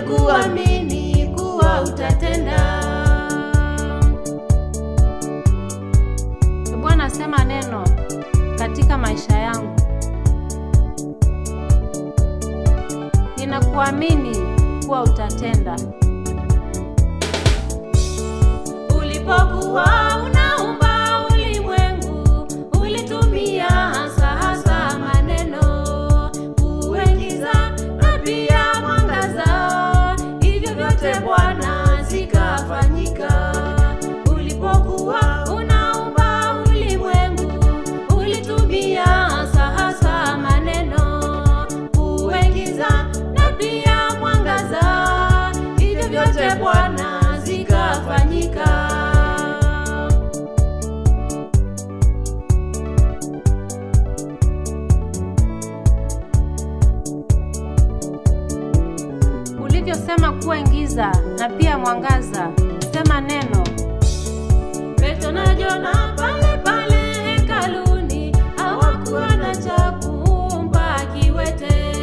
Ninakuamini kuwa utatenda. Bwana, sema neno katika maisha yangu. Ninakuamini kuwa utatenda. Ulipokuwa unaumba ulimwengu, ulitumia hasa hasa maneno kuingiza na pia mwangaza. Hivyo vyote Bwana zikafanyika. Ulipokuwa unaumba ulimwengu, ulitumia hasa hasa maneno kuingiza na pia mwangaza. Hivyo vyote Bwana zikafanyika. Ulivyosema kuwa giza na pia mwangaza, sema neno. Petro na Jona pale pale hekaluni hawakuwa na cha kumpa kiwete.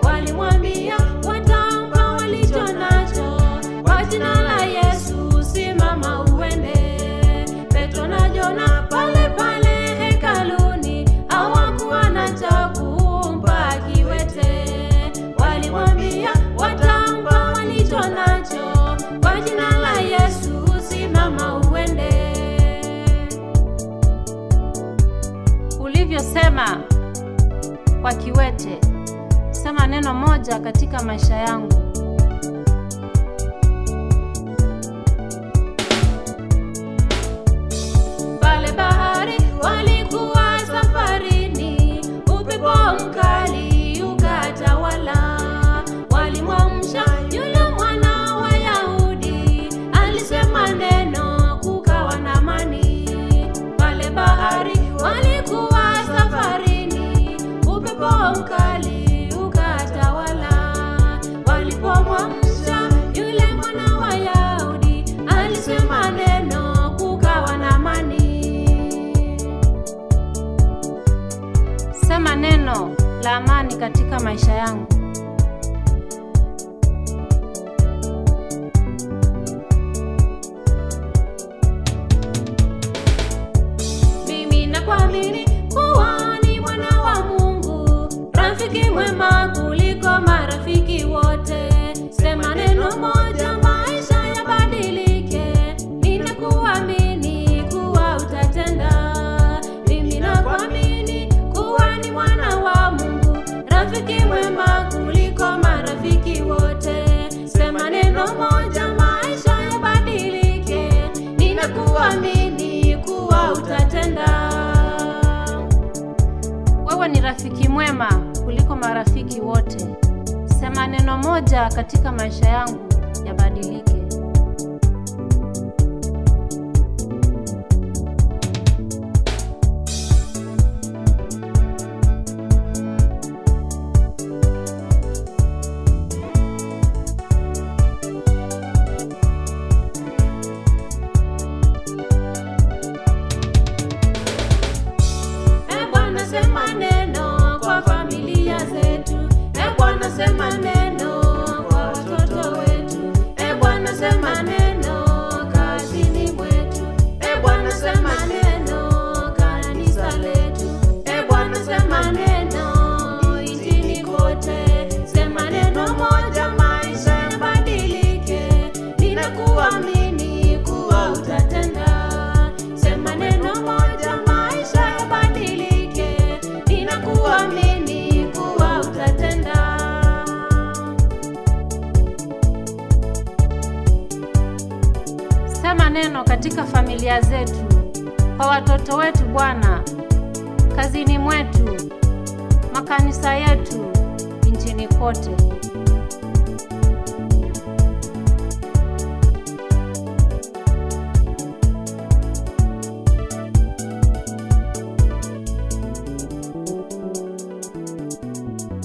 Walimwambia watampa walicho nacho, kwa jina la Yesu simama uende. Petro na Jona pale pale hekaluni hawakuwa na cha kumpa kiwete. Walimwambia watampa walicho nacho, kwa jina la Yesu simama uende. Ulivyosema kwa kiwete, sema neno moja katika maisha yangu. Pale bahari walikuwa safarini, upepo mkali ukatawala. Walimwamsha yule mwana wa Yahudi, alisema neno, kukawa na amani. Pale bahari walikuwa safarini, upepo mkali ukatawala. Walipomwamsha yule mwana wa Yahudi, alisema neno, kukawa na amani. Sema neno la amani katika maisha yangu. Mimi nakuamini kuwa ni mwana wa Mungu, rafiki mwema kuliko marafiki wote. Sema neno moja, maisha yabadilike. Ninakuamini kuwa utatenda. Mimi nakuamini kuwa ni mwana wa Mungu, rafiki mwema kuliko marafiki wote. Sema neno moja, maisha yabadilike. Ninakuamini kuwa utatenda. Wewe ni rafiki mwema kuliko marafiki wote. Sema neno moja katika maisha yangu yabadilike. E Bwana, sema neno kwa familia zetu. E Bwana, sema neno kwa watoto wetu. E Bwana, sema neno kazini mwetu. E Bwana, sema neno kanisa letu. E Bwana, sema neno nchini kote. Sema neno moja, maisha yabadilike. Ninakuamini kuwa utatenda. Sema neno moja, maisha yabadilike. Ninakuamini kuwa utatenda. Sema neno katika familia zetu, kwa watoto wetu Bwana, kazini mwetu, makanisa yetu, nchini kote.